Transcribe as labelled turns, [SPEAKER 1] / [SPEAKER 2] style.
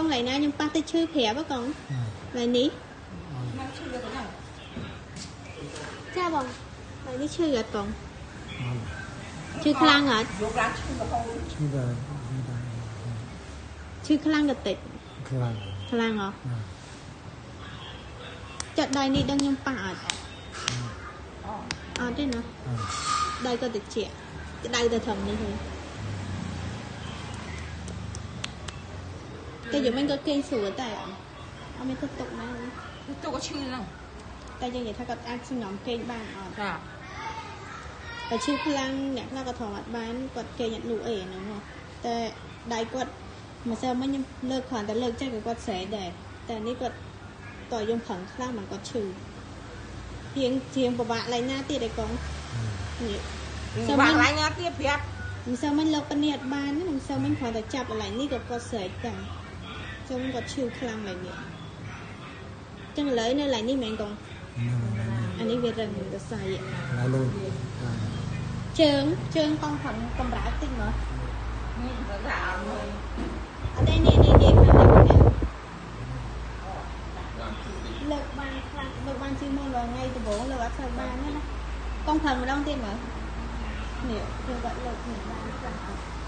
[SPEAKER 1] កងឡៃណាខ្ញុំប៉ះទៅឈឺប្រាប់ហ៎កងឡៃនេះ
[SPEAKER 2] ហ្នឹងឈឺទៅហ្នឹង
[SPEAKER 1] ចាបងឡៃនេះឈឺអត់កងឈឺខ្លាំងអត់
[SPEAKER 2] យកឡើងឈឺរហូត
[SPEAKER 3] ឈឺដែរដែរ
[SPEAKER 1] ឈឺខ្លាំងក៏តិច
[SPEAKER 3] ខ្លាំង
[SPEAKER 1] ខ្លាំងហ៎ចាក់ដៃនេះដឹងខ្ញុំប៉ះអត់អត់ទេណាដៃក៏តិចក្តៅទៅត្រឹមនេះទេតែយមិញគាត់គេងស្រួលតែអត់មានទឹកទុកណា
[SPEAKER 2] ទុកក៏ឈឺហ្នឹង
[SPEAKER 1] តែយើងនិយាយថាគាត់អាចសំងំគេងបានអត់
[SPEAKER 2] ចា
[SPEAKER 1] តែឈឺខ្លាំងអ្នកខ្លះក៏ថងអត់បានគាត់គេងអត់លក់អីហ្នឹងហ៎តែដៃគាត់ម្សិលមិញខ្ញុំលើកគ្រាន់តែលើកចេះក៏គាត់ស្រែកដែរតែនេះគាត់តើយើងប្រឹងខ្លាំងមិនគាត់ឈឺជាងជាងពិបាកឡើងណាទៀតឯកងនេះ
[SPEAKER 2] ពិបាកឡើងណាទៀតប្រាប់
[SPEAKER 1] ម្សិលមិញលើកប៉ានេះអត់បានទេម្សិលមិញគ្រាន់តែចាប់កន្លែងនេះក៏គាត់ស្រែកដែរចឹងគាត់ឈឺខ្លាំងឡើងនេះចឹងឥឡូវនៅកន្លែងនេះមែនកងអានេះវារឹងទៅសៃ
[SPEAKER 3] ឡើយលូន
[SPEAKER 1] ជើងជើងកងប្រឹងកម្រើកតិចមើល
[SPEAKER 2] នេះទៅថាអត់មើល
[SPEAKER 1] អត់ទេនេះនេះនេះខាងនេះនេះលើកបានខ្លាំងលើកបានជាងមុនដល់ថ្ងៃដំបូងលើកអត់សូវបានទេណាកងប្រឹងម្ដងទៀតមើលនេះគឺគាត់លើកនេះបានខ្លាំងអត់